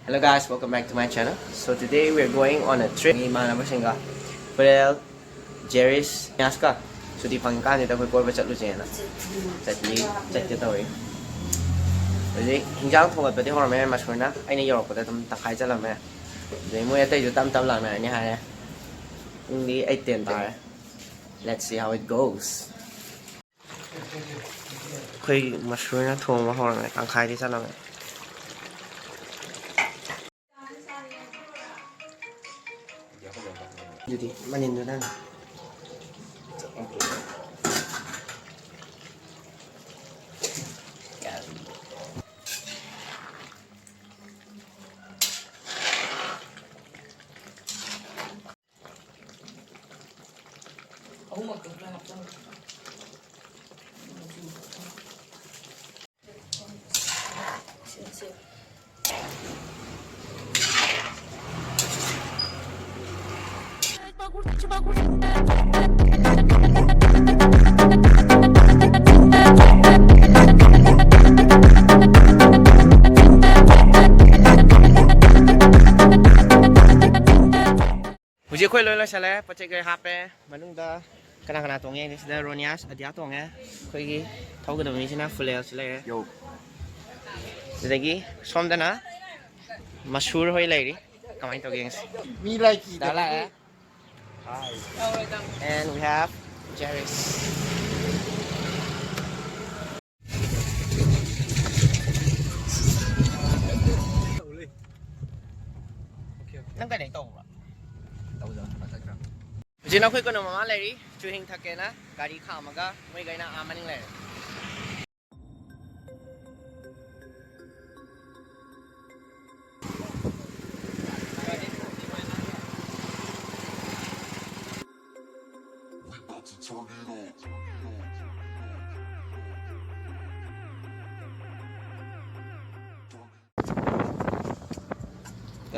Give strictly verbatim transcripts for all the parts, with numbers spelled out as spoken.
Hello guys, welcome back to my channel. So today we are going on a trip. ꯏꯃꯥꯟꯅꯕꯁꯤꯡꯒ, ꯐꯨꯔꯦꯜ, Jeris, ꯅꯤꯌꯥꯁꯀ ꯁꯨꯇꯤ ꯐꯪꯉꯤꯀꯥꯟꯁꯤꯗ ꯑꯩꯈꯣꯏ ꯀꯣꯏꯕ ꯆꯠꯂꯨꯁꯦꯅ ꯆꯠꯂꯤ, ꯆꯠꯀꯦ ꯇꯧꯔꯤ꯫ ꯍꯧꯖꯤꯛ ꯍꯤꯟꯖꯥꯡ ꯊꯣꯡꯒꯠꯄꯗꯤ ꯍꯧꯔꯝꯃꯦ ꯃꯁꯨꯔꯅ, ꯑꯩꯅ ꯌꯧꯔꯛꯄꯗ ꯑꯗꯨꯝ ꯇꯪꯈꯥꯏ ꯆꯠꯂꯝꯃꯦ꯫ ꯑꯗꯩ ꯃꯣꯏ ꯑꯇꯩꯁꯨ ꯇꯞ ꯇꯞ ꯂꯥꯛꯅꯔꯅꯤ ꯍꯥꯏꯔꯦ꯫ ꯄꯨꯡꯗꯤ eight ten ꯇꯥꯔꯦ꯫ Let's see how it goes. ꯑꯩꯈꯣꯏ ꯃꯁꯨꯔꯅ ꯊꯣꯡꯕ ꯍꯧꯔꯝꯃꯦ, ꯇꯪꯈꯥꯏꯗꯤ ꯆꯠꯂꯝꯃꯦ꯫ ꯑꯗꯨꯗꯤ ꯃꯅꯤꯟꯗꯨꯅ ꯍꯧꯖꯤꯛ ꯑꯩꯈꯣꯏ ꯂꯣꯏ ꯂꯣꯏꯁꯜꯂꯦ, ꯄꯣꯠ ꯆꯩ ꯀꯩ ꯍꯥꯞꯄꯦ꯫ ꯃꯅꯨꯡꯗ ꯀꯅꯥ ꯀꯅꯥ ꯇꯣꯡꯉꯦ? ꯁꯤꯗ ꯔꯣꯅꯤꯌꯥꯁ, ꯑꯗꯤꯌꯥ ꯇꯣꯡꯉꯦ꯫ ꯑꯩꯈꯣꯏꯒꯤ ꯊꯧꯒꯗꯕ ꯃꯤꯁꯤꯅ ꯐꯨꯂꯦꯜꯁꯨ ꯂꯩꯔꯦ꯫ ꯌꯣ꯫ ꯑꯗꯒꯤ ꯁꯣꯝꯗꯅ ꯃꯁꯨꯔ ꯍꯣꯏ ꯂꯩꯔꯤ꯫ ꯀꯃꯥꯏꯅ ꯇꯧꯒꯦ ꯌꯦꯡꯁꯤ꯫ ꯃꯤ ꯂꯥꯏ ꯀꯤꯗꯕꯒꯤ꯫ ꯗꯥ ꯂꯥꯛꯑꯦ꯫ And we have Jerry's. ꯅꯪ ꯀꯩꯗꯩ ꯇꯧꯕ꯭ꯔꯣ? ꯇꯧꯗꯕ, ꯃꯊꯛꯇ꯫ ꯍꯧꯖꯤꯛ ꯑꯩꯈꯣꯏ ꯀꯩꯅꯣ ꯃꯃꯥ ꯂꯩꯔꯤ, ꯆꯨꯍꯤꯡ ꯊꯛꯀꯦꯅ ꯒꯥꯔꯤ ꯈꯥꯝꯃꯒ ꯃꯣꯏꯈꯩꯅ ꯑꯥ ꯃꯅꯤꯡ ꯂꯩꯔꯦ꯫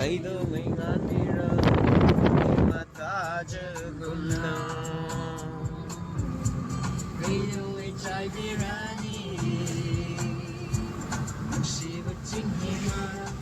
ꯀꯩꯗꯧꯉꯩ ꯉꯥꯟꯕꯤꯔ ꯃꯇꯥꯖꯒꯨꯝꯅ꯫ ꯀꯩꯗꯧꯉꯩ ꯆꯥꯏꯕꯤꯔꯅꯤ ꯅꯨꯡꯁꯤꯕ ꯆꯤꯡꯍꯤ ꯃꯔꯛ꯫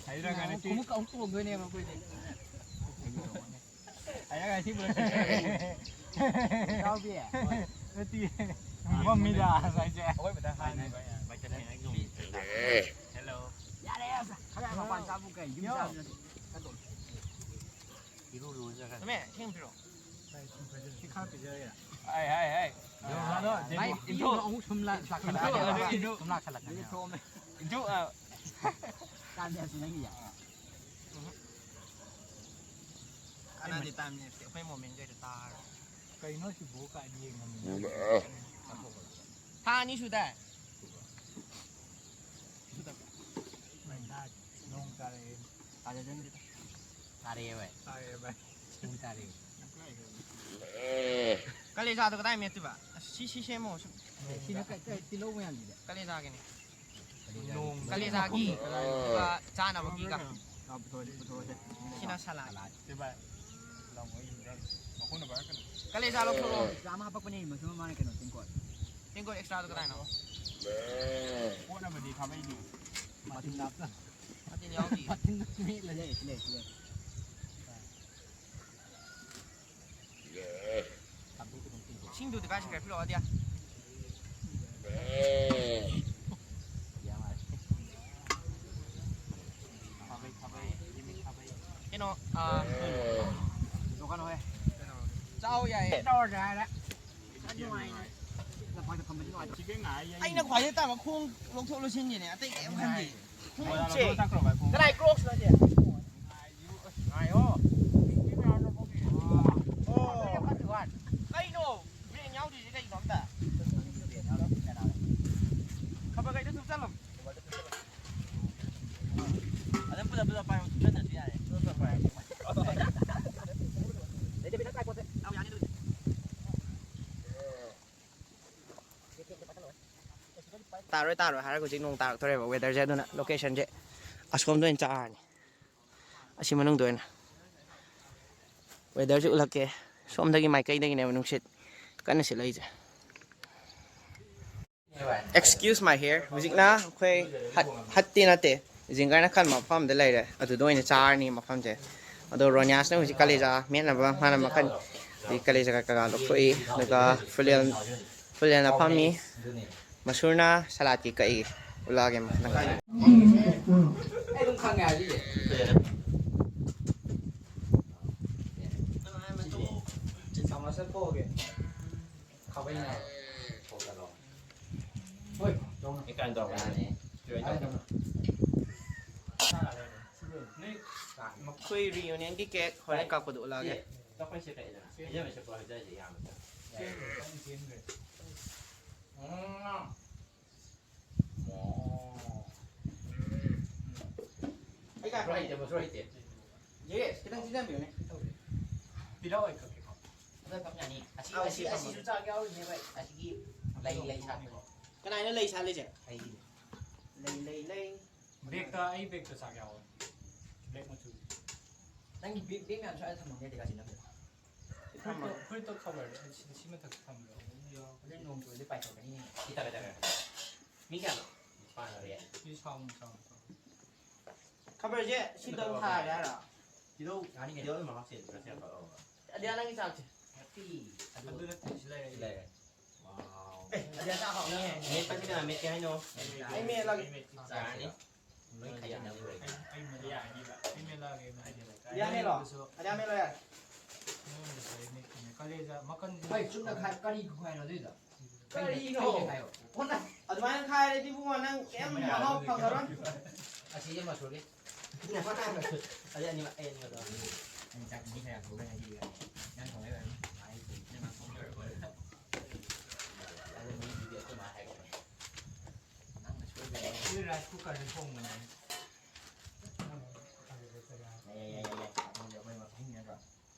ꯍꯥꯏꯔꯒꯅ ꯁꯤ ꯈꯣꯡꯎꯞ ꯑꯃꯨꯛ ꯇꯣꯡꯗꯣꯏꯅꯦꯕ ꯑꯩꯈꯣꯏꯗꯤ꯫ ꯍꯥꯏꯔꯒ ꯁꯤ ꯄꯨꯂꯞ ꯌꯥꯎꯕꯤ꯫ ꯅꯠꯇꯦ꯫ ꯃꯝꯃꯤꯗ ꯉꯁꯥꯏꯁꯦ꯫ ꯑꯩꯈꯣꯏ ꯃꯊꯪ ꯍꯥꯏꯅꯤ꯫ ꯚꯥꯏ, ꯚꯥꯏ, ꯆꯠꯈ꯭ꯔꯦ, ꯅꯪ ꯌꯣꯡ꯫ ꯍꯦꯜꯂꯣ꯫ ꯌꯥꯔꯦ, ꯈꯔ ꯃꯄꯥꯟ ꯆꯥꯕꯨ ꯀꯩ ꯌꯨꯝ ꯆꯥꯕ ꯅꯠꯇꯦ꯫ ꯏꯔꯨ ꯂꯨꯖꯈ꯭ꯔꯦ꯫ ꯆꯨꯝꯃꯦ, ꯏꯁꯤꯡ ꯄꯤꯔꯛꯑꯣ꯫ ꯁꯤ ꯈꯔ ꯄꯤꯖꯔꯒꯦ꯫ ꯍꯥꯏ, ꯍꯥꯏ, ꯍꯥꯏ꯫ ꯚꯥꯏ, ꯏꯟꯗ꯭ꯔꯣ ꯑꯃꯨꯛ ꯁꯨꯝ ꯂꯥꯛ-, ꯂꯥꯛꯁꯜꯂꯛꯀꯅꯤ꯫ ꯏꯟꯗ꯭ꯔꯣ, ꯏꯟꯗ꯭ꯔꯣ꯫ ꯁꯨꯝ ꯂꯥꯛꯁꯜꯂꯛꯀꯅꯤ꯫ ꯏꯟꯗ꯭ꯔꯣ, ꯑ꯫ ꯀꯥꯟꯗꯦ ꯑꯁꯤ ꯅꯪꯒꯤ ꯌꯥ꯫ ꯀꯥꯟꯅꯗꯦ, time lapse꯫ ꯑꯩꯈꯣꯏ moment ꯈꯩꯗꯣ ꯇꯥꯔꯦ꯫ ꯀꯩꯅꯣ ꯁꯤꯕꯨ ꯀꯥꯏ ꯌꯦꯡꯉꯝꯃꯤꯅꯣ? ꯊꯥ ꯑꯅꯤ ꯁꯨꯗꯥꯏ? ꯁꯨꯗꯕ꯭ꯔꯥ? ꯅꯣꯡ ꯇꯥꯔꯛꯑꯦ꯫ ꯇꯥꯖꯗꯣꯏꯅꯤ꯫ ꯇꯥꯔꯛꯑꯦ ꯚꯥꯏ꯫ ꯇꯥꯔꯛꯑꯦ ꯚꯥꯏ꯫ ꯄꯨꯡ ꯇꯥꯔꯛꯑꯦ꯫ ꯀꯂꯦꯖꯥꯗꯣ ꯀꯗꯥꯏ ꯃꯦꯠꯇꯣꯏꯕ? ꯑꯁ, ꯁꯤ, ꯁꯤ ꯁꯦꯝꯃꯣ, ꯁꯨꯝ꯫ ꯁꯤꯅ ꯀꯩ, ꯀꯩ, ꯇꯤꯜꯍꯧ ꯃꯌꯥꯝꯁꯤꯗꯤ? ꯀꯂꯦꯖꯥꯒꯤꯅꯤ꯫ ꯅꯣꯡ ꯀꯂꯦꯖꯥꯒꯤ, ꯑꯗꯨꯒ ꯆꯥꯅꯕꯒꯤꯒ꯫ ꯑꯥ, ꯄꯨꯊꯣꯛꯑꯁꯦ, ꯄꯨꯊꯣꯛꯑꯁꯦ꯫ ꯁꯤꯅ ꯁꯂꯥꯗ꯫ ꯁꯤ ꯚꯥꯏ, ꯂꯥꯎ, ꯑꯩ ꯃꯈꯣꯡꯅ ꯄꯥꯏꯔꯛꯀꯅꯨ꯫ ꯀꯂꯦꯖꯥ ꯂꯧꯊꯣꯛꯑꯣ꯫ ꯑꯃ ꯍꯥꯄꯛꯄꯅꯦ, ꯃꯁꯤ ꯃꯃꯥꯅ ꯀꯩꯅꯣ, ꯇꯦꯡꯀꯣꯠ꯫ ꯇꯦꯡꯀꯣꯠ extra ꯗꯣ ꯀꯗꯥꯏꯅꯣ? ꯀꯣꯠꯅꯕꯗꯤ ꯈꯥꯕꯩꯗꯤ꯫ ꯃꯇꯤꯟ ꯍꯥꯞꯇ꯫ ꯃꯇꯤꯟ ꯌꯥꯎꯗꯤ꯫ ꯃꯇꯤꯟ ꯃꯦꯠꯂ ꯂꯩ, ꯁꯤ ꯂꯩ, ꯁꯤ ꯂꯩ꯫ ꯏꯁꯤꯡꯗꯨꯗꯤ ꯀꯥꯏ ꯆꯠꯈ꯭ꯔꯦ? ꯄꯤꯔꯛꯑꯣ, ꯑꯗꯤꯌꯥ꯫ ꯀꯩꯅꯣ, ꯑꯥ, ꯆꯥꯎ ꯌꯥꯏꯌꯦ꯫ ꯑꯩꯅ ꯈ꯭ꯋꯥꯏꯗꯩ ꯇꯟꯕ ꯈꯣꯡ ꯂꯧꯊꯣꯛ ꯂꯧꯁꯤꯟꯁꯤꯅꯦ, ꯑꯇꯩ ꯀꯩꯝ ꯈꯟꯗꯦ꯫ ꯈꯣꯡꯎꯞꯁꯦ꯫ ꯀꯗꯥꯏ Crocs ꯅꯣ ꯁꯦ? ꯉꯥꯏꯌꯣ꯫ ꯑꯣ꯫ ꯀꯩꯅꯣ? Brake ꯌꯥꯎꯗ꯭ꯔꯤꯁꯦ ꯀꯩꯒꯤꯅꯣ ꯑꯝꯇ? ꯈꯕꯔ ꯀꯩꯗ ꯊꯨꯞꯆꯜꯂꯝ꯫ ꯑꯗꯨꯝ ꯄꯨꯂꯞ ꯄꯨꯂꯞ ꯄꯥꯏꯌꯣ, ꯊꯨꯞꯆꯟꯗ꯭ꯔꯁꯨ ꯌꯥꯔꯦ꯫ ꯄꯨꯂꯞ ꯄꯨꯂꯞ ꯄꯥꯏꯌꯣ꯫ ꯂꯩꯇꯦ, ꯄꯩꯁꯥ ꯇꯥꯏ ꯄꯣꯠꯁꯦ꯫ ꯑꯧ, ꯌꯥꯅꯤ ꯑꯗꯨꯗꯤ꯫ ꯇꯥꯔꯣꯏ, ꯇꯥꯔꯣꯏ ꯍꯥꯏꯔꯒ ꯍꯧꯖꯤꯛ ꯅꯣꯡ ꯇꯥꯔꯛꯇꯣꯔꯦꯕ weather ꯁꯦ꯫ ꯑꯗꯨꯅ location ꯁꯦ ꯑꯁꯣꯝꯗ ꯑꯣꯏꯅ ꯆꯥꯔꯅꯤ, ꯑꯁꯤ ꯃꯅꯨꯡꯗ ꯑꯣꯏꯅ꯫ Weather ꯁꯦ ꯎꯠꯂꯛꯀꯦ꯫ ꯁꯣꯝꯗꯒꯤ ꯃꯥꯏꯀꯩꯗꯒꯤꯅꯦꯕ ꯅꯨꯡꯁꯤꯠ ꯀꯟꯅ ꯁꯤꯠꯂꯛꯏꯁꯦ꯫ Excuse my hair. ꯍꯧꯖꯤꯛꯅ ꯑꯩꯈꯣꯏ ꯍꯠ ꯍꯠꯇꯤ ꯅꯠꯇꯦ, ꯖꯤꯡꯒꯔꯅ ꯈꯟꯕ ꯃꯐꯝꯗ ꯂꯩꯔꯦ꯫ ꯑꯗꯨꯗ ꯑꯣꯏꯅ ꯆꯥꯔꯅꯤ ꯃꯐꯝꯁꯦ꯫ ꯑꯗꯣ ꯔꯣꯅꯤꯌꯥꯁꯅ ꯍꯧꯖꯤꯛ ꯀꯂꯦꯖꯥ ꯃꯦꯠꯅꯕ ꯃꯥꯅ ꯃꯈꯜ, ꯑꯗꯩ ꯀꯂꯦꯖꯥ ꯀꯩꯀꯥ ꯂꯧꯊꯣꯛꯏ꯫ ꯑꯗꯨꯒ ꯐꯨꯂꯦꯟ, ꯐꯨꯂꯦꯟꯅ ꯐꯝꯃꯤ꯫ ꯃꯁꯨꯔꯅ ꯁꯂꯥꯠꯀꯤ ꯀꯛꯏ꯫ ꯎꯠꯂꯛꯑꯒꯦ ꯃꯊꯪ꯫ ꯑꯩ ꯑꯗꯨꯝ ꯈꯪꯉꯦ ꯍꯥꯏꯕꯤꯒꯦ꯫ ꯆꯥꯃꯁ ꯊꯣꯛꯑꯒꯦ꯫ ꯈꯥꯕꯩꯅ꯫ ꯍꯣꯏ, ꯇꯧꯅ꯫ ꯑꯩ ꯀꯥꯏꯅ ꯇꯧꯔꯛꯀꯅꯤ꯫ ꯌꯥꯅꯤ꯫ ꯅꯣꯏ ꯃꯈꯣꯏ ꯔꯤꯌꯨꯅꯤꯌꯟꯒꯤ ꯀꯦꯛ ꯍꯣꯔꯦꯟ ꯀꯛꯄꯗꯣ ꯎꯠꯂꯛꯑꯒꯦ꯫ ꯆꯦꯟꯈ꯭ꯔꯦ꯫ ꯎꯝ꯫ ꯑꯣ꯫ ꯑꯩ ꯀꯥ ꯃꯁꯣꯔ ꯍꯩꯇꯦ, ꯃꯁꯣꯔ ꯍꯩꯇꯦ꯫ ꯌꯦꯁ, ꯈꯤꯇꯪ ꯆꯤꯟꯖꯟꯕꯤꯌꯨꯅꯦ꯫ ꯄꯤꯔꯛꯑꯣ, ꯑꯩ ꯀꯛꯀꯦꯀꯣ꯫ ꯑꯗ ꯀꯛ ꯌꯥꯅꯤ꯫ ꯑꯁꯤ, ꯑꯧ, ꯑꯁꯤ, ꯁꯤ ꯑꯁꯤꯁꯨ ꯆꯥꯛ ꯌꯥꯎꯔꯤꯅꯦ, ꯚꯥꯏ꯫ ꯑꯁꯤꯒꯤ ꯂꯩ, ꯂꯩ ꯁꯥꯠꯄꯗꯣ꯫ ꯀꯅꯥꯏꯅꯣ ꯂꯩ ꯁꯥꯠꯂꯤꯁꯦ? ꯑꯩꯒꯤꯅꯦ꯫ ꯂꯩ, ꯂꯩ, ꯂꯩ꯫ ꯕꯦꯛꯇ, ꯑꯩ ꯕꯦꯛꯇ ꯆꯥꯛ ꯌꯥꯎꯋꯦ꯫ ꯕ꯭ꯂꯦꯛ ꯃꯆꯨ꯫ ꯅꯪꯒꯤ ꯕꯦꯛ, ꯕꯦꯛ ꯃꯌꯥꯝ ꯁ꯭ꯋꯥꯏꯗ ꯊꯝꯃꯝꯅꯦ, ꯗꯦꯀꯥꯁꯤ ꯅꯪꯒꯤ꯫ ꯐꯨꯔꯤꯠꯇꯣ, ꯐꯨꯔꯤꯠꯇꯣ ꯈꯕꯔꯗꯣ, ꯑꯩ ꯁꯤ, ꯁꯤ ꯃꯊꯛꯇ ꯊꯝꯕ꯭ꯔꯣ? ꯍꯣꯔꯦꯟ ꯅꯣꯡ ꯆꯨꯔꯗꯤ ꯄꯥꯏꯊꯣꯛꯀꯅꯤ꯫ ꯁꯤ ꯇꯥꯔꯦ, ꯇꯥꯔꯦ꯫ ꯃꯤ ꯀꯌꯥꯅꯣ? ꯅꯤꯄꯥꯟ ꯂꯩꯌꯦ꯫ ꯁꯤ ꯁꯥꯎꯟ, ꯁꯥꯎꯟ, ꯁꯥꯎꯟ꯫ ꯈꯕꯔꯁꯦ ꯁꯤꯗ ꯑꯃꯨꯛ ꯊꯥꯔꯒꯦ ꯍꯥꯏꯔꯣ? ꯇꯤꯜꯍꯧ, ꯌꯥꯅꯤ ꯀꯩꯅꯣ꯫ ꯇꯤꯜꯍꯧ ꯑꯗꯨꯝ ꯍꯥꯞꯁꯦ, ꯗ꯭ꯔꯦꯁ ꯌꯥꯝ ꯐꯖꯕ꯫ ꯑꯗꯤꯌꯥ, ꯅꯪꯒꯤ ꯆꯥꯛꯁꯦ꯫ ꯅꯠꯇꯦ, ꯑꯗꯨ ꯑꯗꯨ ꯅꯠꯇꯦ, ꯁꯤ ꯂꯩꯔꯦ꯫ ꯁꯤ ꯂꯩꯔꯦ꯫ ꯋꯥꯎ꯫ ꯑꯦ, ꯑꯗꯤꯌꯥ, ꯆꯥꯛ ꯍꯥꯎꯅꯤ꯫ ꯃꯦꯠꯄꯁꯤ ꯀꯅꯥ ꯃꯦꯠꯀꯦ ꯍꯥꯏꯅꯣ? ꯑꯩ ꯃꯦꯠꯂꯒꯦ꯫ ꯆꯥꯔꯅꯤ꯫ ꯂꯣꯏ ꯈꯥꯏꯖꯤꯟꯅꯕ ꯂꯣꯏꯔꯦ꯫ ꯑꯩ, ꯑꯩ ꯃꯦꯠꯂꯒꯦ꯫ ꯑꯗꯤꯌꯥ ꯃꯦꯠꯂꯣ, ꯑꯗꯤꯌꯥ ꯃꯦꯠꯂꯣ ꯌꯥꯔꯦ꯫ ꯀꯂꯦꯖꯥ ꯃꯀꯟꯁꯤ ꯍꯣꯏ, ꯆꯨꯝꯅ ꯈꯥꯏ-, ꯀꯔꯤ ꯈꯨꯈꯥꯏꯅꯣ ꯑꯗꯨꯏꯗꯣ? ꯀꯔꯤꯅꯣ? ꯀꯔꯤ ꯈꯥꯏꯌꯣ? ꯑꯣꯟꯅ-, ꯑꯗꯨꯃꯥꯏꯅ ꯈꯥꯏꯔꯗꯤ ꯏꯕꯨꯡꯉꯣ ꯅꯪ ꯀꯩꯝ ꯃꯍꯥꯎ ꯐꯪꯉꯔꯣꯏ꯫ ꯑꯁꯤ ꯑꯃ ꯁꯨꯔꯤ꯫ ꯑꯗꯩ ꯑꯅꯤꯃꯛ, ꯑꯩ ꯑꯅꯤꯃꯛ ꯇꯧꯔꯅꯤ꯫ ꯑꯩ ꯆꯥꯛ ꯃꯍꯤ ꯈꯔ ꯌꯥꯝ ꯊꯣꯛꯈ꯭ꯔꯦ ꯉꯁꯤꯗꯤ꯫ ꯅꯪ ꯊꯣꯡꯕ ꯍꯩꯕ꯭ꯔꯥ? ꯑꯩ ꯊꯣꯡꯕ ꯍꯩꯕ꯭ꯔꯥ? ꯑꯗꯨ ꯃꯍꯤꯗꯨꯗꯤ ꯑꯩꯈꯣꯏ ꯃꯥ ꯍꯥꯏꯈ꯭ꯔꯕꯅꯦ꯫ ꯅꯪꯅ ꯁꯣꯏꯕꯅꯦ꯫ ꯑꯩꯈꯣꯏ ꯔꯥꯏꯁ ꯀꯨꯀꯔꯗ ꯊꯣꯡꯕꯅꯦ꯫ ꯌꯥꯏ, ꯌꯥꯏ, ꯌꯥꯏ, ꯌꯥꯏ꯫ ꯑꯗꯨꯗꯤ ꯑꯩꯈꯣꯏ ꯃꯐꯝ ꯅꯠꯇ꯭ꯔꯣ?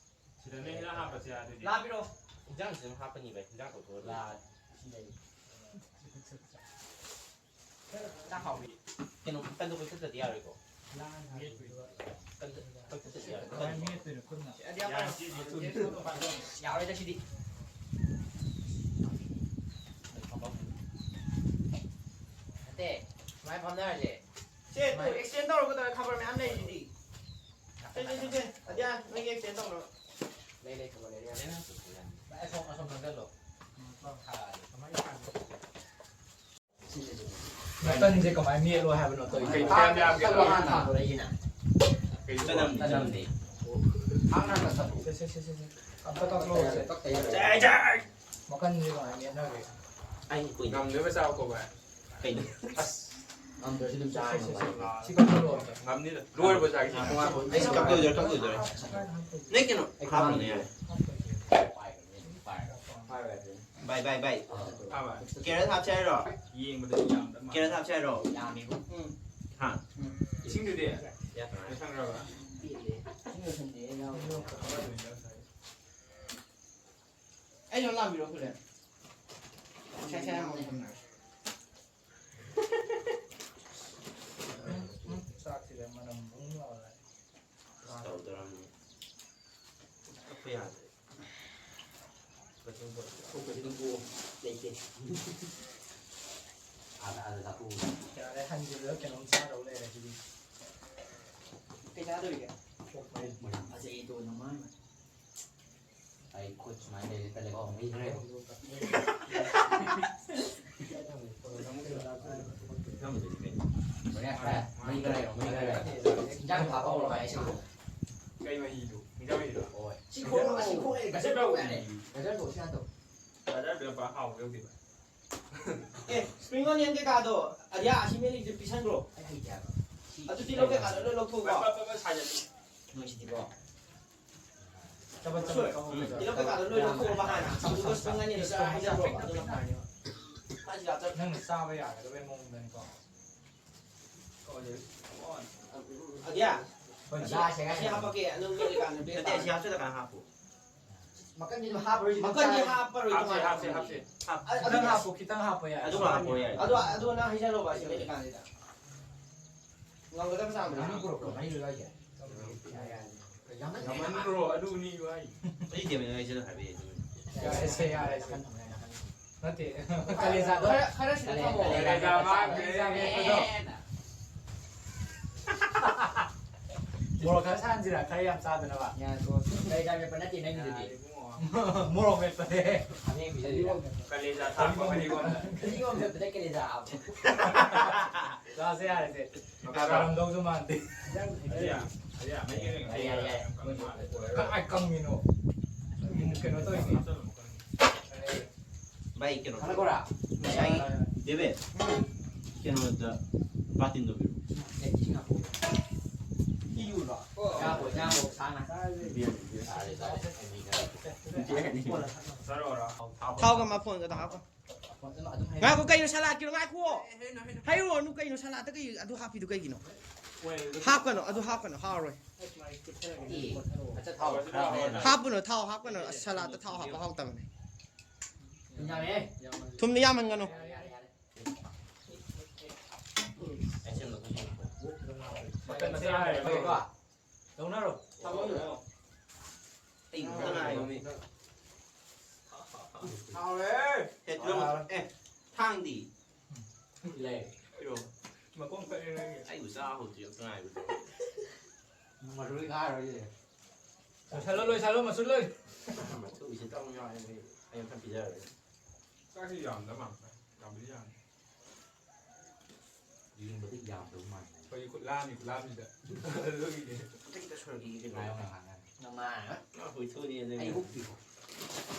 ꯁꯤꯗꯅꯦ ꯍꯤꯗꯥꯛ ꯍꯥꯞꯄꯁꯦ ꯑꯗꯨꯗꯤ꯫ ꯂꯥꯛꯄꯤꯔꯣ꯫ ꯍꯤꯟꯖꯥꯡꯁꯤ ꯑꯗꯨꯝ ꯍꯥꯞꯄꯅꯤ ꯚꯥꯏ, ꯍꯤꯟꯖꯥꯡ ꯇꯧꯊꯣꯛꯑ ꯂꯥꯛꯑꯗꯤ ꯁꯤ ꯂꯩ꯫ ꯆꯥꯛ ꯍꯥꯎꯕꯤ꯫ ꯀꯩꯅꯣ, ꯀꯟꯗ ꯀꯣꯏꯆꯠꯇꯗꯤ ꯌꯥꯔꯣꯏꯀꯣ꯫ ꯀꯟꯗ ꯀꯣꯏꯆꯠꯇꯗꯤ ꯌꯥꯔꯣꯏ꯫ ꯀꯃꯥꯏꯅ ꯃꯦꯠꯇꯣꯏꯅꯣ ꯈꯨꯠꯅ? ꯌꯥꯔꯣꯏꯗ ꯁꯤꯗꯤ꯫ ꯐꯝꯅꯔꯁꯦ꯫ ꯁꯦ, ꯇꯨ, exchange ꯇꯧꯔꯒꯗꯧꯔꯦ, ꯈꯕꯔ ꯃꯌꯥꯝ ꯂꯩꯔꯤꯁꯤꯗꯤ꯫ ꯁꯦ, ꯁꯦ, ꯁꯦ, ꯁꯦ꯫ ꯑꯗꯤꯌꯥ, ꯅꯣꯏꯒꯤ exchange ꯇꯧꯅꯕ꯫ ꯂꯩ, ꯂꯩ, ꯈꯕꯔ ꯂꯩ, ꯂꯩ꯫ ꯑꯁꯣꯝ, ꯑꯁꯣꯝ ꯆꯪꯁꯜꯂꯣ꯫ ꯀꯃꯥꯏꯅ ꯊꯥꯡꯗꯣꯏꯅꯣ? ꯃꯇꯟꯁꯦ ꯀꯃꯥꯏꯅ ꯃꯦꯠꯂꯣ ꯍꯥꯏꯕꯅꯣ ꯇꯧꯔꯤꯁꯦ? ꯀꯩ ꯃꯌꯥꯝ ꯌꯥꯝꯒꯦ? ꯊꯥꯡꯗꯣꯔꯛꯏꯁꯤꯅ꯫ ꯀꯩ ꯆꯅꯝ, ꯆꯅꯝꯗꯤ꯫ ꯁꯦ, ꯁꯦ, ꯁꯦ, ꯁꯦ, ꯁꯦ꯫ ꯑꯝꯇ ꯀꯛꯂꯛꯑꯣꯁꯦ꯫ ꯖꯥꯏ, ꯖꯥꯏ꯫ ꯃꯀꯟꯁꯦ ꯀꯃꯥꯏꯅ ꯃꯦꯠꯅꯒꯦ? ꯑꯩ ꯀꯨꯏꯅ ꯉꯝꯗꯣꯏꯕ ꯆꯥꯎ ꯀꯧꯕ꯫ ꯀꯩꯅꯣ? ꯑꯁ꯫ ꯉꯝꯗ꯭ꯔꯁꯨ ꯑꯗꯨꯝ ꯆꯥꯔꯅꯤ꯫ ꯁꯤ ꯀꯛꯊꯠꯂꯣ ꯑꯝꯇ꯫ ꯉꯝꯅꯤꯗ꯫ ꯂꯣꯏꯔꯕꯣ ꯆꯥꯛ ꯏꯁꯤꯡ? ꯑꯩꯁꯨ ꯀꯛꯇꯣꯏꯗꯣꯏꯔꯥ, ꯀꯛꯇꯣꯏꯗꯣꯏꯔꯥ? ꯅꯣꯏ ꯀꯩꯅꯣ ꯍꯥꯞꯄꯅꯦ ꯌꯥꯔꯦ꯫ ꯕꯥꯏ, ꯕꯥꯏ, ꯕꯥꯏ꯫ ꯐꯥꯕ꯫ ꯀꯦꯔꯠ ꯍꯥꯞꯁꯦ ꯍꯥꯏꯔꯣ? ꯌꯦꯡꯕꯗꯗꯤ ꯌꯥꯝꯗ ꯃꯥꯜꯂꯦ꯫ ꯀꯦꯔꯠ ꯍꯥꯞꯁꯦ ꯍꯥꯏꯔꯣ? ꯌꯥꯝꯃꯦꯕꯨ꯫ ꯎꯝ꯫ ꯍꯥ? ꯎꯝ꯫ ꯏꯁꯤꯡꯗꯨꯗꯤ? ꯌꯥꯝꯃꯦ꯫ ꯂꯣꯏꯁꯟꯈ꯭ꯔꯕ? ꯄꯤꯛꯑꯦ꯫ ꯏꯁꯤꯡ ꯂꯣꯏꯁꯟꯗꯦ, ꯑꯩ ꯌꯥꯎꯗꯦ꯫ ꯑꯃꯗꯨꯅꯤꯗ ꯉꯁꯥꯏ꯫ ꯑꯩ ꯂꯣꯏ ꯂꯥꯝꯕꯤꯔꯣ, ꯈꯨꯂꯦ? ꯁꯦ, ꯁꯦ, ꯌꯥꯝ ꯂꯣꯏꯁꯟꯅꯔꯦ꯫ ꯆꯥꯛꯁꯤꯗ ꯃꯅꯝ ꯕꯨꯡ ꯂꯥꯎꯔꯦ꯫ ꯑꯁ, ꯇꯧꯗ꯭ꯔꯕꯅꯤ꯫ ꯀꯛꯄ ꯌꯥꯗ꯭ꯔꯦ꯫ ꯀꯛꯆꯤꯡ ꯄꯣꯠ꯫ ꯊꯣꯛꯄꯁꯤ ꯑꯗꯨꯝ ꯄꯣꯛꯑꯣ꯫ ꯂꯩꯇꯦ꯫ ꯑꯥꯗ, ꯑꯥꯗ ꯆꯥꯊꯣꯛꯎ꯫ ꯌꯥꯔꯦ, ꯍꯟꯈꯤꯕꯗ ꯀꯩꯅꯣꯝ ꯆꯥꯗꯧ ꯂꯩꯔꯦ ꯁꯤꯗꯤ꯫ ꯀꯩ ꯆꯥꯗꯧꯔꯤꯒꯦ? ꯑꯣꯛ ꯃꯔꯤꯟ꯫ ꯐꯖꯩꯗꯣ ꯅꯃꯥꯏ꯫ ꯑꯩ ꯈꯨꯠ ꯁꯨꯃꯥꯏꯅ ꯂꯩꯔꯦ, ꯇꯜꯂꯦꯀꯣ, ꯃꯍꯤ ꯈꯔ ꯍꯦꯜꯂꯣ꯫ ꯍꯣꯔꯦꯟ ꯈꯔ ꯃꯍꯤ ꯈꯔ ꯍꯦꯜꯂꯣ, ꯃꯍꯤ ꯈꯔ ꯍꯦꯜꯂꯣ꯫ ꯏꯟꯖꯥꯡ ꯊꯥꯕ ꯍꯧꯔꯣ ꯍꯥꯏ, ꯁꯤꯡꯗꯣ꯫ ꯀꯩ ꯃꯍꯤꯗꯣ? ꯏꯟꯖꯥꯡ ꯃꯍꯤꯗꯣ? ꯍꯣꯏ꯫ ꯁꯤ ꯈꯣꯛꯑꯣ, ꯁꯤ ꯈꯣꯛꯑꯦ, ꯒꯖꯔ ꯇꯧ ꯌꯥꯔꯦ꯫ ꯒꯖꯔ ꯇꯧ, ꯁꯤ ꯍꯥꯟꯅ ꯇꯧ꯫ ꯒꯖꯔꯗꯨꯅ ꯄꯨꯔꯥ ꯍꯥꯎꯕ ꯌꯧꯗꯦꯕ꯫ ꯑꯦ, spring onion ꯀꯩꯀꯥꯗꯣ, ꯑꯔꯤꯌꯥ, ꯑꯁꯤ ꯃꯦꯠꯂꯤꯁꯦ ꯄꯤꯁꯟꯈ꯭ꯔꯣ꯫ ꯑꯩ ꯍꯩꯇꯦ ꯍꯥꯏꯕ꯫ ꯁꯤ ꯑꯗꯨ ꯇꯤꯜꯍꯧ ꯀꯩꯀꯥꯗꯣ ꯂꯣꯏ ꯂꯧꯊꯣꯛꯎꯀꯣ꯫ ꯄꯠ ꯄꯠ ꯄꯠ ꯁꯥꯏꯖꯜꯂꯨ꯫ ꯅꯣꯏꯁꯤꯗꯤꯀꯣ꯫ ꯆꯕꯠ ꯆꯕꯠ ꯁꯣꯏ꯫ ꯀꯛꯍꯧꯒꯗꯕ꯫ ꯇꯤꯜꯍꯧ ꯀꯩꯀꯥꯗꯣ ꯂꯣꯏ ꯂꯧꯊꯣꯛꯑꯣ ꯍꯥꯟꯅ꯫ ꯑꯗꯨꯒ spring onion ꯗꯣ ꯆꯥꯔ ꯍꯩꯖꯜꯂꯣ꯫ ꯑꯗꯨꯅ ꯐꯔꯅꯦꯕ꯫ ꯃꯥꯏꯁꯦ ꯌꯥꯗ꯭ꯔꯦ꯫ ꯅꯪꯅ ꯆꯥꯕ ꯌꯥꯒꯗꯕꯩ ꯃꯑꯣꯡꯗꯅꯤꯀꯣ꯫ ꯑꯗꯤꯌꯥ, ꯍꯣꯏ, ꯆꯥꯁꯦ, ꯑꯁꯤ ꯀꯥꯏꯅ꯫ ꯍꯥꯄꯛꯀꯦ, ꯑꯗꯨꯝ ꯃꯦꯠꯂꯀꯥꯟꯗ ꯕ꯭ꯔꯦꯛ ꯅꯠꯇꯦ, ꯑꯁꯤ ꯇꯥꯔꯅꯤ꯫ ꯍꯥꯞꯆꯤꯜꯂꯀꯥꯟꯗ ꯍꯥꯞꯄꯨ꯫ ꯃꯀꯟꯗꯤ ꯑꯗꯨꯝ ꯍꯥꯞꯄꯔꯣꯏꯁꯤ, ꯃꯀꯟꯗꯤ ꯆꯥꯔꯁꯤ꯫ ꯍꯥꯞꯄꯔꯣꯏ, ꯍꯥꯞꯁꯦ, ꯇꯣꯉꯥꯟꯅ ꯍꯥꯞꯁꯦ, ꯍꯥꯞꯁꯦ꯫ ꯍꯥꯞꯁꯦ꯫ ꯍꯥꯞ-, ꯑꯗꯨ ꯈꯤꯇꯪ ꯍꯥꯞꯄꯣ, ꯌꯥꯏ꯫ ꯑꯗꯨ ꯍꯥꯞꯄꯣ, ꯌꯥꯏ꯫ ꯑꯗꯨ, ꯑꯗꯨ ꯅꯪ ꯍꯩꯖꯜꯂꯣꯕ, ꯑꯁꯤ ꯃꯦꯠꯂꯀꯥꯟꯁꯤꯗ꯫ ꯉꯝꯒꯗꯕ ꯆꯥꯡꯗ ꯉꯥꯅꯨ ꯍꯥꯞꯄꯣ꯫ ꯄꯨꯔꯛꯄ꯭ꯔꯣ? ꯉꯥꯅꯨ ꯂꯩꯔꯛꯑꯒꯦ꯫ ꯌꯥꯝꯃꯟꯈ꯭ꯔꯦ꯫ ꯌꯥꯝꯃꯟꯈ꯭ꯔꯣ, ꯑꯗꯨꯅꯤ ꯍꯥꯏ꯫ ꯑꯩ ꯇꯦꯕꯜ ꯍꯩꯖꯜꯂꯣ ꯍꯥꯏꯕ ꯌꯥꯏ, ꯑꯗꯨ꯫ ꯌꯥꯔꯦꯁꯦ, ꯌꯥꯔꯦꯁꯦ꯫ ꯅꯥꯀꯟ ꯊꯝꯃꯣ, ꯌꯥꯏ, ꯅꯥꯀꯟ ꯊꯝꯃꯣ꯫ ꯅꯠꯇꯦ꯫ ꯀꯂꯦꯖꯥꯗꯣ꯫ ꯈꯔ, ꯈꯔ ꯁꯤꯗ ꯊꯝꯃꯣ꯫ ꯀꯂꯦꯖꯥ ꯃꯥꯡꯈ꯭ꯔꯦ꯫ ꯀꯂꯦꯖꯥ ꯃꯦꯠꯄꯗꯣ꯫ ꯃꯣꯔꯣꯛ ꯈꯔ ꯁꯥꯍꯟꯁꯤꯔꯥ, ꯈꯔ ꯌꯥꯝ ꯆꯥꯗꯅꯕ꯫ ꯌꯥꯗ꯭ꯔꯣ? ꯀꯂꯦꯖꯥ ꯃꯦꯠꯄ ꯅꯠꯇꯦ ꯅꯪꯒꯤꯗꯨꯗꯤ꯫ ꯌꯥꯔꯦ ꯏꯕꯨꯡꯉꯣ꯫ ꯃꯣꯔꯣꯛ ꯃꯦꯠꯄꯅꯦ꯫ ꯍꯥꯃꯦꯡ ꯄꯤꯖꯔꯤꯔꯥ? ꯀꯂꯦꯖꯥ ꯊꯥꯛꯄ ꯐꯗꯤꯒꯣꯝꯗ꯫ ꯐꯗꯤꯒꯣꯝ ꯃꯦꯠꯄꯗ ꯀꯂꯦꯖꯥ ꯍꯥꯞꯄꯣ꯫ ꯆꯥꯁꯦ ꯌꯥꯔꯦꯁꯦ꯫ ꯇꯥꯔꯝꯗꯧꯁꯨ ꯃꯥꯟꯗꯦ꯫ ꯑꯔꯤꯌꯥ, ꯑꯔꯤꯌꯥ, ꯃꯍꯤ ꯈꯤꯇꯪ ꯌꯥꯏ, ꯌꯥꯏ, ꯌꯥꯏ꯫ ꯀꯃꯥꯏ ꯀꯪꯉꯤꯅꯣ? ꯀꯩꯅꯣ ꯇꯧꯔꯤꯁꯦ꯫ ꯚꯥꯏ, ꯀꯩꯅꯣ ꯈꯅꯀꯣꯔꯥ? ꯉꯁꯥꯏ ꯗꯦꯕꯦ, ꯀꯩꯅꯣꯗ ꯕꯥꯇꯤꯟꯗꯣ ꯄꯤꯔꯛꯑꯣ꯫ ꯑꯦ, ꯏꯁꯤꯡ ꯍꯥꯞꯄꯛꯑꯣ꯫ ꯏꯌꯨꯔꯣ? ꯉꯥꯕꯣ, ꯉꯥꯕꯣ, ꯁꯥꯅ꯫ Beer, beer. ꯆꯥꯔꯦ, ꯆꯥꯔꯦ꯫ ꯆꯥꯔꯣ, ꯆꯥꯔꯣ꯫ ꯊꯥꯎꯒ ꯃꯐꯣꯟꯒꯗꯣ ꯍꯥꯞꯄꯣ꯫ ꯉꯥꯏꯈꯣ, ꯀꯩꯅꯣ ꯁꯂꯥꯠꯀꯤꯅꯣ? ꯉꯥꯏꯈꯣ꯫ ꯍꯥꯏꯔꯛꯑꯣꯅꯨ ꯀꯩꯅꯣ ꯁꯂꯥꯠꯇ ꯀꯩ ꯑꯗꯨ ꯍꯥꯞꯄꯤꯗꯨ ꯀꯩꯒꯤꯅꯣ? ꯍꯥꯞꯀꯅꯨ, ꯑꯗꯨ ꯍꯥꯞꯀꯅꯨ, ꯍꯥꯎꯔꯣꯏ꯫ ꯍꯥꯞꯄꯨꯅꯨ, ꯊꯥꯎ ꯍꯥꯞꯀꯅꯨ, ꯁꯂꯥꯠꯇ ꯊꯥꯎ ꯍꯥꯞꯄ ꯍꯥꯎꯇꯕꯅꯦ꯫ ꯊꯨꯝꯗꯤ ꯌꯥꯝꯍꯟꯒꯅꯨ꯫ ꯃꯇꯟ ꯃꯆꯥ ꯍꯥꯏꯔꯦ꯫ ꯂꯧꯅꯔꯣ꯫ ꯊꯝꯃꯣ꯫ ꯑꯩ ꯈꯛꯇ ꯉꯥꯏꯔꯦ꯫ ꯍꯥꯎꯔꯦ꯫ ꯍꯦ, ꯇꯤꯜꯍꯧ ꯃꯆꯥ-, ꯑꯦ, ꯊꯥꯡꯗꯤ? ꯂꯩ꯫ ꯄꯤꯔꯛꯑꯣ꯫ ꯃꯈꯣꯡ ꯀꯛꯑꯦ ꯅꯪꯒꯤ꯫ ꯑꯩꯕꯨ ꯆꯥ ꯍꯧꯗ꯭ꯔꯤ ꯑꯝꯇ ꯉꯥꯏꯕꯗꯣ꯫ ꯃꯔꯣꯏ ꯈꯥꯔꯣꯏꯁꯦ꯫ ꯂꯣꯏꯁꯜꯂꯣ, ꯂꯣꯏꯁꯜꯂꯣ, ꯃꯆꯨ ꯂꯣꯏ꯫ ꯃꯆꯨꯒꯤꯁꯦ ꯇꯧ ꯌꯥꯎꯔꯦ, ꯑꯩ ꯑꯝꯇ ꯄꯤꯖꯔꯒꯦ꯫ ꯆꯥꯛꯁꯤ ꯌꯥꯝꯗ ꯃꯥꯟꯕ꯫ ꯌꯥꯝꯕꯨꯗꯤ ꯌꯥꯝꯃꯤ꯫ ꯌꯦꯡꯕꯗ ꯌꯥꯝꯗꯧ ꯃꯥꯟꯕ꯫ ꯑꯩꯈꯣꯏꯒꯤ ꯈꯨꯠꯂꯥꯝꯅꯤ, ꯈꯨꯠꯂꯥꯝꯁꯤꯗ꯫ ꯑꯗꯨꯒꯤꯅꯦ꯫ ꯈꯤꯇꯪ ꯈꯤꯇꯪ ꯁꯣꯏꯔꯛꯈꯤꯒꯦ ꯀꯩꯅꯣ꯫ ꯉꯥꯏꯌꯣ ꯉꯥꯏꯍꯥꯛ ꯉꯥꯏꯌꯣ꯫ ꯅꯃꯥ꯫ ꯍꯨꯏꯊꯨꯅꯤ ꯑꯗꯨꯒꯤ꯫ ꯑꯩ ꯍꯨꯛꯄꯤꯔꯣ?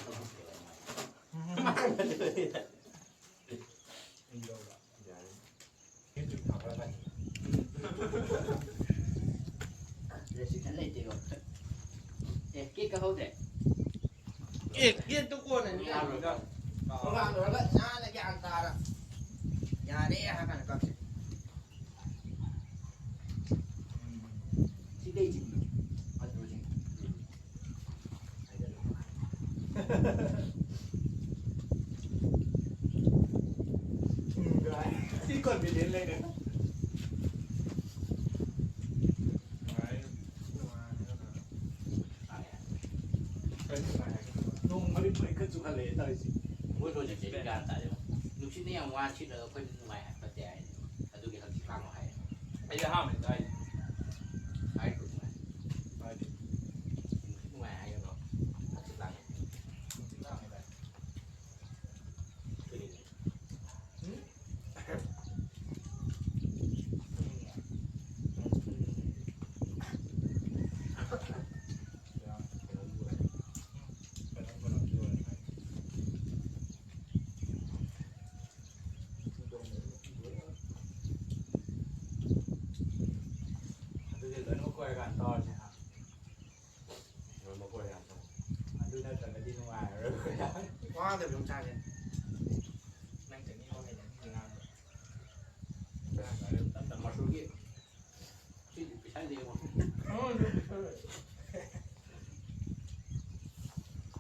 ꯑꯩ ꯍꯨꯛꯄꯤꯔꯣ? ꯌꯥꯔꯦ꯫ Restriction ꯂꯩꯇꯦꯀꯣ꯫ ꯑꯦ, cake ꯀꯛꯍꯧꯗ꯭ꯔꯦ? ꯑꯦ, cake ꯇꯣ ꯀꯣꯟꯅꯅꯤ ꯌꯥꯔꯣꯏ꯫ Program ꯂꯣꯏꯔꯒ ꯅꯥꯟꯅ ꯒ꯭ꯌꯥꯟ ꯇꯥꯅ ꯌꯥꯔꯦ ꯍꯥꯏꯔ ꯀꯥꯟꯗ ꯀꯛꯁꯦ꯫ ꯁꯤ ꯀꯩ ꯆꯤꯡꯅꯣ? ꯑꯗꯨꯗꯣ ꯆꯤꯡ-, ꯎꯝ꯫ ꯍꯥꯏꯖꯜꯂꯣ꯫ ꯎꯝ, ꯁꯤ confident ꯂꯩꯔꯦ꯫ ꯅꯣꯡ ꯃꯔꯤꯛ ꯃꯔꯤꯛ ꯈꯔ ꯆꯨꯈꯠꯂꯛꯑꯦ ꯇꯧꯔꯤꯁꯦ꯫ ꯑꯩꯈꯣꯏ ꯂꯣꯏꯅ ꯆꯦꯟ ꯒ꯭ꯌꯥꯟ ꯇꯥꯗꯦꯕ꯫ ꯅꯨꯡꯁꯤꯠꯅ ꯌꯥꯝ ꯋꯥꯅ ꯁꯤꯠꯂꯒ ꯑꯩꯈꯣꯏ ꯅꯨꯡꯉꯥꯏ ꯍꯥꯏ ꯐꯠꯇꯦ ꯍꯥꯏꯅꯤ꯫ ꯑꯗꯨꯒꯤ ꯍꯛꯆꯤ ꯂꯥꯡꯉꯣ ꯍꯥꯏ꯫ ꯑꯩꯗꯤ ꯑꯍꯥꯟꯕꯅꯤ ꯇꯥꯏꯁꯦ꯫ ꯍꯥꯏꯗ꯭ꯔꯣ ꯅꯨꯡꯉꯥꯏ? ꯍꯥꯏꯗꯤ꯫ ꯅꯨꯡꯁꯤꯠ ꯅꯨꯡꯉꯥꯏ ꯍꯥꯏꯒꯗ꯭ꯔꯣ? ꯍꯛꯆꯤ ꯂꯥꯡꯉꯦ꯫ ꯍꯛꯆꯤ ꯂꯥꯡꯉꯦ ꯇꯥꯏ꯫ ꯀꯔꯤꯒꯤ? ꯎꯝ? ꯑꯗꯨꯗꯤ ꯂꯣꯏꯅꯃꯛ ꯀꯣꯏꯔꯀꯥꯟ ꯇꯧꯔꯁꯦ ꯍꯥ꯫ ꯂꯣꯏꯅꯃꯛ ꯀꯣꯏꯔꯀꯥꯟ ꯇꯧꯔꯁꯦ꯫ ꯑꯗꯨ ꯅꯠꯇ꯭ꯔꯒꯗꯤ ꯅꯨꯡꯉꯥꯏꯔꯔꯣꯏ꯫ ꯋꯥꯗꯕ ꯑꯗꯨꯝ ꯆꯥꯁꯦ꯫ ꯅꯪ ꯆꯠꯅꯤꯡꯕ ꯃꯈꯩ ꯆꯠꯅꯤꯡꯕ ꯉꯥꯡꯕ꯫ ꯃꯁꯔꯨꯝꯒꯤ ꯁꯤꯗꯤ ꯄꯤꯁꯟꯗꯦ ꯌꯦꯡꯉꯣ꯫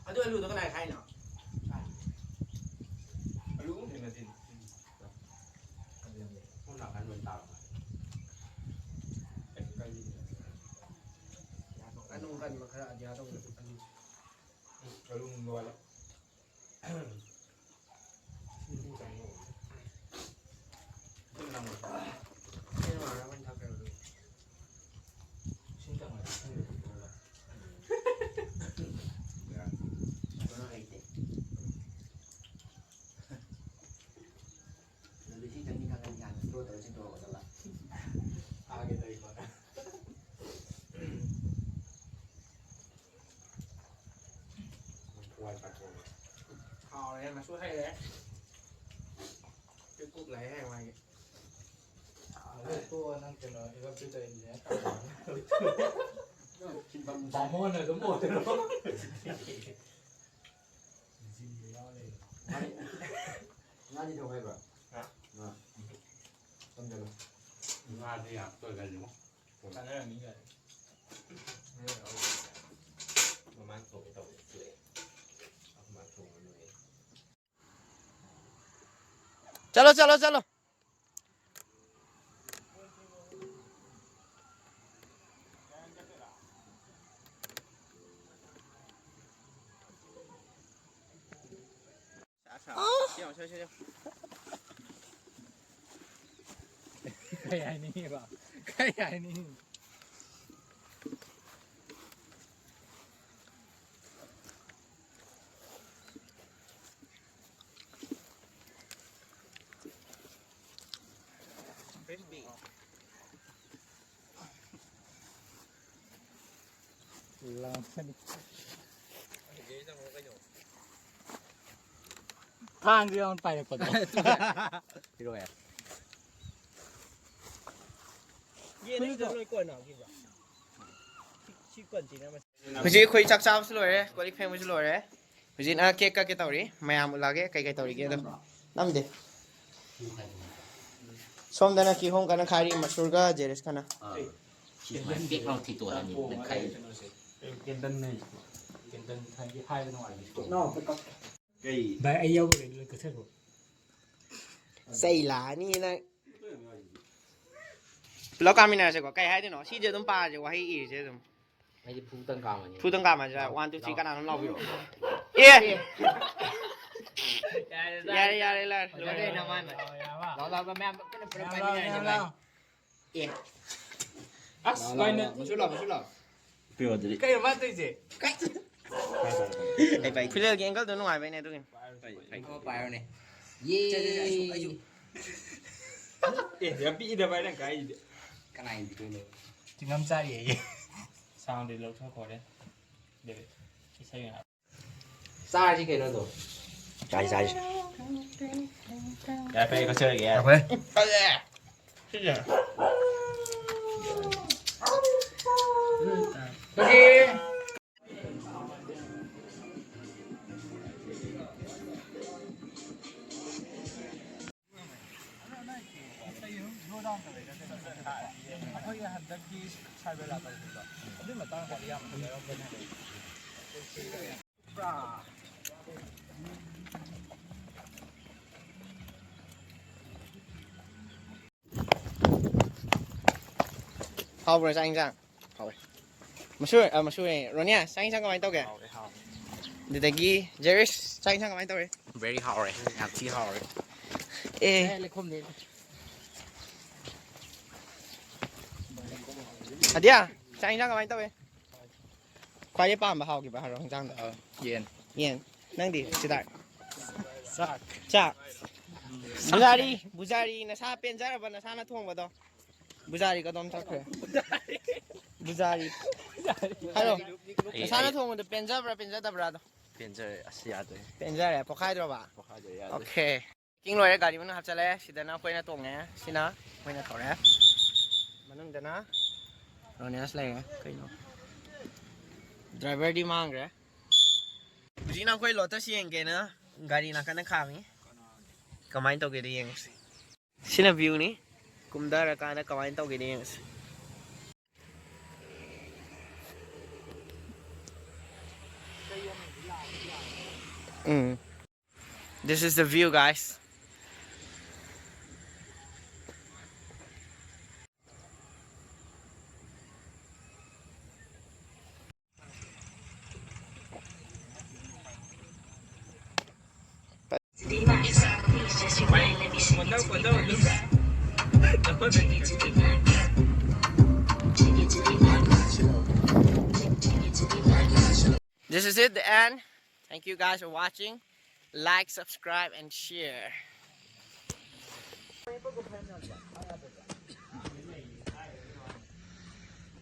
ꯑꯗꯨ ꯑꯂꯨꯗꯣ ꯀꯅꯥꯏ ꯈꯥꯏꯅꯣ? ꯑꯂꯨ ꯑꯃ ꯊꯦꯡꯅꯗꯦꯅꯦ꯫ ꯁꯣꯝ ꯅꯥꯀꯟ ꯑꯣꯏꯅ ꯇꯥꯔꯕ ꯃꯥꯜꯂꯦ꯫ ꯀꯟꯕ ꯈꯔ ꯑꯗꯤꯌꯥ ꯇꯧꯕꯗꯣ ꯀꯟꯕ꯫ ꯑꯂꯨ ꯃꯨꯟꯕ ꯋꯥꯠꯂꯦ꯫ ꯍꯥꯎꯔꯦ, ꯃꯆꯨ ꯍꯩꯔꯦ꯫ ꯄꯤꯛ ꯄꯤꯛ ꯂꯩ ꯍꯌꯦꯡꯋꯥꯏꯒꯤ꯫ ꯑꯗꯨ ꯇꯣꯛꯑꯣ, ꯅꯪ ꯀꯩꯅꯣ, electrical engineer ꯇꯝꯃꯣ꯫ ꯕꯥꯃꯣꯟ ꯑꯗꯨꯝ ꯑꯣꯏꯔꯣ꯫ ꯉꯥꯗꯤ ꯊꯣꯡ ꯍꯩꯕ꯭ꯔꯣ? ꯍꯥ? ꯉꯥ꯫ ꯇꯝꯖꯜꯂꯣ꯫ ꯉꯥꯗꯤ ꯌꯥꯝ ꯇꯣꯏꯒꯜꯂꯤꯉꯣ꯫ ꯆꯥꯅꯔꯝꯃꯤ ꯀꯩꯅꯣ꯫ ꯃꯃꯥꯡ ꯊꯣꯡꯒꯦ ꯇꯧꯕꯅꯦ, ꯇꯣꯛꯑꯦ꯫ ꯑꯩꯈꯣꯏ ꯃꯥ ꯊꯣꯡꯉ ꯂꯣꯏꯔꯦ꯫ ꯆꯠꯂꯣ, ꯆꯠꯂꯣ, ꯆꯠꯂꯣ꯫ ꯀꯩ ꯍꯥꯏꯅꯤꯡꯉꯤꯕ? ꯀꯩ ꯍꯥꯏꯅꯤꯡꯉꯤ? ꯊꯥꯡꯁꯦ ꯌꯥꯝ ꯄꯥꯏꯔꯛꯄꯗꯣ꯫ ꯄꯤꯔꯛꯑꯣ ꯌꯥꯔꯦ꯫ ꯌꯦꯟ ꯑꯅꯤꯗꯣ ꯂꯣꯏ ꯀꯣꯟꯅꯈꯤꯕ꯭ꯔꯣ? ꯁꯤ, ꯁꯤ ꯀꯣꯟ ꯆꯦꯟꯅꯕ꯫ ꯍꯧꯖꯤꯛ ꯑꯩꯈꯣꯏ ꯆꯥꯛ ꯆꯥꯕꯁꯨ ꯂꯣꯏꯔꯦ, ꯀꯣꯜ ꯂꯤꯛ ꯐꯦꯡꯕꯁꯨ ꯂꯣꯏꯔꯦ꯫ ꯍꯧꯖꯤꯛꯅ ꯀꯦꯛ ꯀꯛꯀꯦ ꯇꯧꯔꯤ꯫ ꯃꯌꯥꯝ ꯎꯠꯂꯛꯑꯒꯦ ꯀꯩ ꯀꯩ ꯇꯧꯔꯤꯒꯦꯗꯣ꯫ ꯅꯝꯗꯦ꯫ ꯁꯣꯝꯗꯅ ꯀꯤꯍꯣꯝ ꯀꯟꯅ ꯈꯥꯏꯔꯤ, ꯃꯁꯨꯔꯒ ꯖꯦꯔꯤꯁꯀꯅ꯫ ꯑꯥ꯫ ꯁꯤ ꯁꯨꯃꯥꯏꯅ ꯄꯦꯛ ꯂꯥꯎ ꯊꯤꯇꯣꯛꯑꯅꯤ, ꯅꯪ ꯈꯥꯏ꯫ ꯀꯦꯟꯗꯜ ꯍꯥꯏꯁꯤꯀꯣ꯫ ꯀꯦꯟꯗꯜ ꯍꯥꯏꯗꯤ ꯍꯥꯏꯕ ꯅꯨꯡꯉꯥꯏꯕ꯫ ꯀꯩ? ꯚꯥꯏ, ꯑꯩ ꯌꯥꯎꯕꯈꯩ ꯂꯣꯏ ꯀꯛꯊꯠꯈ꯭ꯔꯣ꯫ ꯆꯩ ꯂꯥꯛꯑꯅꯤ ꯅꯪ꯫ ꯄꯨꯂꯞ ꯀꯥꯃꯤꯟꯅꯔꯁꯦꯀꯣ꯫ ꯀꯩ ꯍꯥꯏꯗꯣꯏꯅꯣ? ꯁꯤꯁꯦ ꯑꯗꯨꯝ ꯄꯥꯔꯁꯦ, ꯋꯥꯍꯩ ꯏꯔꯤꯁꯦ ꯑꯗꯨꯝ꯫ ꯑꯩꯗꯤ ꯐꯨꯗꯪ ꯀꯥꯝꯃꯅꯤ꯫ ꯐꯨꯗꯪ ꯀꯥꯝꯃꯁꯤꯔꯥ? ꯂꯥꯎ꯫ One, two, three, ꯂꯥꯎ꯫ ꯀꯅꯥꯅꯣꯝ ꯂꯥꯎꯕꯤꯔꯛꯑꯣ꯫ ꯑꯦ! ꯌꯥꯔꯦ, ꯌꯥꯔꯦ, ꯂꯥꯎ꯫ ꯌꯥꯔꯦ, ꯌꯥꯔꯦ, ꯂꯥꯎ꯫ ꯂꯥꯎ, ꯂꯥꯎ, ꯃꯌꯥꯝ ꯄꯨꯟꯅ ꯄꯨꯂꯞ ꯄꯥꯏꯃꯤꯟꯅꯔꯁꯦ, ꯚꯥꯏ꯫ ꯑꯦ꯫ ꯑꯁ, ꯂꯥꯎ, ꯂꯥꯎ, ꯚꯥꯏ, ꯂꯥꯎ, ꯅꯠꯇꯦ꯫ ꯃꯨꯁꯨ ꯂꯥꯎ, ꯃꯨꯁꯨ ꯂꯥꯎ꯫ ꯄꯤꯌꯣ ꯑꯗꯨꯗꯤ꯫ ꯀꯩꯅꯣ ꯃꯥ ꯇꯧꯔꯤꯁꯦ? ꯀꯩ? ꯐꯤꯂꯦꯜꯒꯤ angle ꯗꯣ ꯅꯨꯡꯉꯥꯏꯕꯩꯅꯦ ꯑꯗꯨꯒꯤꯅꯤ꯫ ꯐꯩ, ꯐꯩ꯫ ꯑꯃ ꯄꯥꯏꯔꯣꯅꯦ꯫ ꯌꯦ꯫ ꯆꯠ, ꯆꯠ, ꯆꯠ, ꯑꯩꯁꯨ, ꯑꯩꯁꯨ꯫ ꯑꯦ, ꯌꯥꯝ ꯄꯤꯛꯏꯗ ꯚꯥꯏ ꯅꯪ ꯀꯥꯏꯗꯨꯗꯤ꯫ ꯀꯅꯥꯒꯤ ꯄꯤꯛꯇꯣꯏꯅꯣ? ꯆꯤꯡꯉꯝ ꯆꯥꯔꯤ ꯑꯩꯒꯤ꯫ Sound ꯗꯤ ꯂꯧꯊꯣꯛꯈꯣꯔꯦ꯫ ꯑꯗꯨꯒ ꯏꯁꯩ ꯉꯥꯏꯍꯥꯛ꯫ ꯆꯥꯔꯁꯤ ꯀꯩꯅꯣ ꯑꯗꯨꯝ꯫ ꯆꯥꯁꯤ, ꯆꯥꯁꯤ꯫ ꯌꯥꯔꯦ, ꯐꯔꯦ, ꯀꯛꯆꯔꯒꯦ, ꯌꯥꯔꯦ꯫ ꯌꯥꯔꯦ꯫ ꯁꯤꯖꯦ꯫ ꯑꯩꯈꯣꯏꯒꯤ ꯍꯟꯗꯛꯀꯤ ꯁꯥꯏꯕꯔ ꯂꯥꯟ ꯇꯧꯈꯤꯕꯗꯣ, ꯑꯗꯨꯏ ꯃꯇꯥꯡꯗꯗꯤ ꯌꯥꯝ ꯐꯖꯔꯝꯕꯅꯦ꯫ ꯍꯥꯎꯕ꯭ꯔꯥ ꯆꯥꯛ ꯏꯟꯖꯥꯡ? ꯍꯥꯎꯋꯦ꯫ ꯃꯁꯨꯔ-, ꯑ, ꯃꯁꯨꯔ ꯍꯥꯏꯌꯦ꯫ ꯔꯣꯅꯤꯌꯥ, ꯆꯥꯛ ꯏꯟꯖꯥꯡ ꯀꯃꯥꯏꯅ ꯇꯧꯒꯦ? ꯍꯥꯎꯋꯦ, ꯍꯥꯎꯋꯦ꯫ ꯑꯗꯨꯗꯒꯤ ꯖꯦꯔꯤꯁ, ꯆꯥꯛ ꯏꯟꯁꯥꯡ ꯀꯃꯥꯏꯅ ꯇꯧꯔꯤ? ꯕꯦꯔꯤ ꯍꯥꯎꯔꯦ꯫ ꯌꯥꯝ ꯊꯤ ꯍꯥꯎꯔꯦ꯫ ꯑꯦ ꯑꯗꯤꯌꯥ, ꯆꯥꯛ ꯏꯟꯁꯥꯡ ꯀꯃꯥꯏꯅ ꯇꯧꯋꯤ? ꯈ꯭ꯋꯥꯏꯗꯩ ꯄꯥꯝꯕ ꯍꯥꯎꯈꯤꯕ ꯍꯥꯏꯔꯣ ꯏꯟꯁꯥꯡꯗ꯫ ꯌꯦꯟ꯫ ꯌꯦꯟ꯫ ꯅꯪꯗꯤ ꯁꯤꯗꯥꯔ? ꯆꯥꯛ꯫ ꯆꯥꯛ꯫ ꯕꯨꯖꯥꯔꯤ, ꯕꯨꯖꯥꯔꯤ ꯅꯁꯥ ꯄꯦꯟꯖꯔꯕ ꯅꯁꯥꯅ ꯊꯣꯡꯕꯗꯣ? ꯕꯨꯖꯥꯔꯤ ꯀꯗꯣꯝ ꯆꯠꯈ꯭ꯔꯦ? ꯕꯨꯖꯥꯔꯤ꯫ ꯍꯥꯏꯔꯣ꯫ ꯅꯁꯥꯅ ꯊꯣꯡꯕꯗꯣ ꯄꯦꯟꯖꯕ꯭ꯔꯥ ꯄꯦꯟꯖꯗꯕ꯭ꯔꯥꯗꯣ? ꯄꯦꯟꯖꯔꯦ꯫ ꯑꯁ ꯌꯥꯗ꯭ꯔꯦ꯫ ꯄꯦꯟꯖꯔꯦ꯫ ꯄꯣꯈꯥꯏꯗ꯭ꯔꯣꯕ? ꯄꯣꯈꯥꯏꯗ꯭ꯔꯦ ꯌꯥꯗ꯭ꯔꯦ꯫ ꯑꯣꯀꯦ꯫ ꯄꯦꯛꯀꯤꯡ ꯂꯣꯏꯔꯦ, ꯒꯥꯔꯤ ꯃꯅꯨꯡ ꯍꯥꯞꯆꯜꯂꯦ꯫ ꯁꯤꯗꯅ ꯑꯩꯈꯣꯏꯅ ꯇꯣꯡꯉꯦ, ꯁꯤꯅ ꯑꯩꯈꯣꯏꯅ ꯊꯧꯔꯦ꯫ ꯃꯅꯨꯡꯗꯅ ꯔꯣꯅꯦꯁ ꯂꯩꯔꯦ꯫ ꯀꯩꯅꯣ? ꯗ꯭ꯔꯥꯏꯚꯔꯗꯤ ꯃꯥꯡꯈ꯭ꯔꯦ꯫ ꯍꯧꯖꯤꯛꯅ ꯑꯩꯈꯣꯏ ꯂꯣꯇꯁ ꯌꯦꯡꯒꯦꯅ ꯒꯥꯔꯤ ꯅꯥꯀꯟꯗ ꯈꯥꯝꯃꯤ꯫ ꯀꯃꯥꯏꯅ ꯇꯧꯒꯦꯗ ꯌꯦꯡꯉꯁꯤ꯫ ꯁꯤꯅ ꯚ꯭ꯌꯨꯅꯤ꯫ ꯀꯨꯝꯊꯔꯀꯥꯟꯗ ꯀꯃꯥꯏꯅ ꯇꯧꯒꯦꯗ ꯌꯦꯡꯉꯁꯤ꯫ ꯎꯝ꯫ This is the view, guys. This is it, the end. Thank you guys for watching. Like, subscribe, and share.